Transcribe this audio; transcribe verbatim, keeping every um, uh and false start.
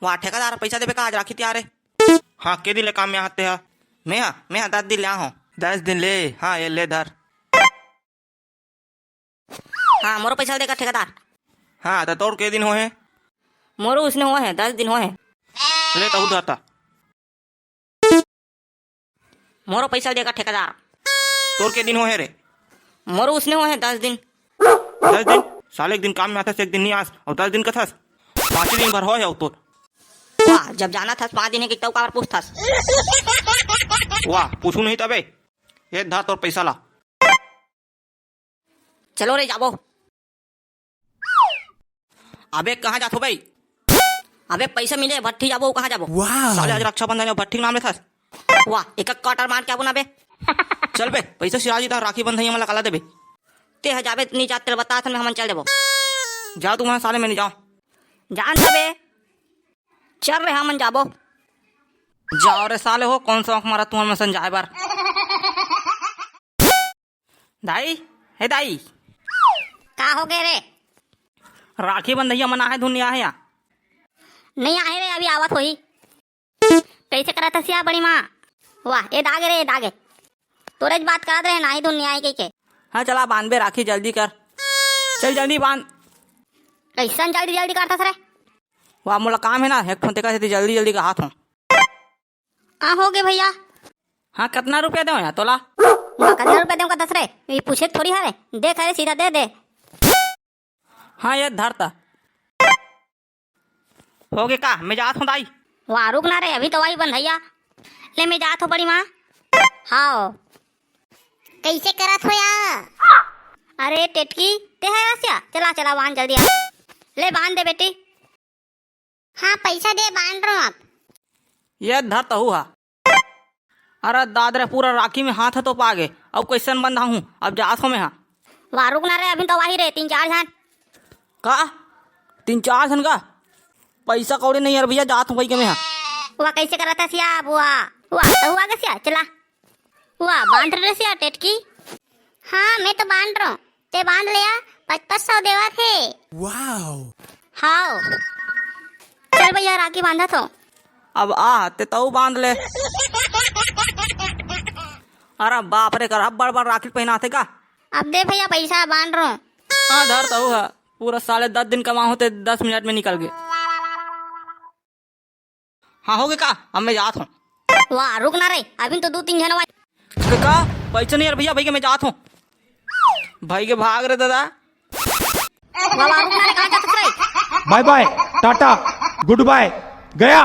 वाह ठेकेदार, पैसा देबे का? आज राखी तिहार हे। हाँ, के दिन ले काम में आहत तेहा? मैं हा, मैं हा दस दिन ले आहूँ। दस दिन ले? हाँ, ये ले धर। हाँ, मोरो पैसा देगा ठेकेदार। हाँ, त तोर के दिन होहे? मोरो उसने होहे, दस दिन होहे। ले तहू धर ता। मोरो पैसा देगा ठेकेदार। तोर के दिन होहे रे? मोरो उसने होहे, दस दिन। दस दिन? साले एक दिन काम में आथस, एक दिन नहीं आस, अउ दस दिन कथस। पाँच दिन भर होहे अउ तोर। वाह, जब जाना थस पाँच दिन हे कि तब काबर पूछथस? वाह, पूछू नहीं तबे। ये धर तोर पैसा ला। चलो रे, जाबो। अबे, कहाँ जाथो बे? अबे, पैसा मिले, भट्ठी जाबो, कहाँ जाबो? वाह। साले, आज रक्षाबंधन हे, भट्ठी के नाम लेथस। वाह, एक एक quarter मार के आबो ना बे। चल बे, पैसा सिराजी त राखी बंधइया मन ला काला देबे? ते ह जाबे, नहीं जात, तेला बता, हमन चल देबो। जा तू वहाँ, साले, मैं नहीं जाऊँ। जान बे, चल रे, हमन जाबो। जाओ रे साले हो, कौन शौक मारा तुमन मन सन जाए बर? दाई, हे दाई। का हो गए रे? राखी बंधइया मन आहे धुन नहीं आहे या? नहीं आहे रे, अभी आवत होही। कैसे करत हस या बड़ी माँ? वाह, ए दागे रे, ए दागे। तोरेच बात करत रहे, नाही धुन नहीं आहे कहिके। हाँ, चला बांधबे राखी, जल्दी कर। चल जल्दी बांध। कैसन जल्दी जल्दी करथस रे? वाह, मोला काम हे ना, एक ठो तेकर सेती जल्दी जल्दी कहात हूँ। आ, हो गे भैया। हाँ, कतना रुपया देवं यार तोला? वाह, कतना रुपया देवं का दस रे? ये पूछे थोड़ी हरे। देख अरे, सीधा दे दे। हाँ, ये धर ता। हो गे का? मैं जात हूँ दाई। वाह, रुक ना रे, अभी तो वही बंधइया। ले, मैं जात हूँ बड़ी माँ। हाँ। कैसे करत हो या? अरे टेटकी, ते है आसिया? चला, चला, बांध जल्दी आ। ले, बांध दे बेटी। हाँ, पैसा दे, बांध रहा हूँ आप। ये धर तहू हा। अरे दाद रे, पूरा राखी में हाथ तो पा गे। अब कैसन बंधाहूँ? अब जात हो मैं हा। वाह, रुक ना रे, अभी तो वही रे, तीन चार झन। का? तीन चार झन का? पैसा कौड़ी नहीं यार भैया, जात हूँ भाई के मैं हा। वाह, कैसे करत हस या बुआ? वाह, तहू आ गे सिया, चला। वाह, बांध रे सिया टेटकी। हाँ, मैं तो बांध रहा हूँ। ते बांध लिया, पच पच सौ देवत हे। वाओ। हाओ। चल भैया, राखी बांधत हो। अब आ, ते तऊ बांध ले। अरे बाप रे, कर अब बड़ बड़ राखी पहनाथे का? अब दे भैया, पैसा बांध रहा हूँ। हाँ, धर तऊ है। पूरा साले दस दिन कमा होते, दस मिनट में निकल गए। हाँ, हो गे का? अब मैं जात हूँ। वाह, रुक ना रे, अभी तो दू तीन झन आए। का? पैसा नहीं यार भैया, भाई के मैं जात हूँ। भाई के भाग रे दादा। वाह, वाह, रुक ना रे, कहाँ जात हस रे? बाय बाय, टाटा, गुड बाय, गया।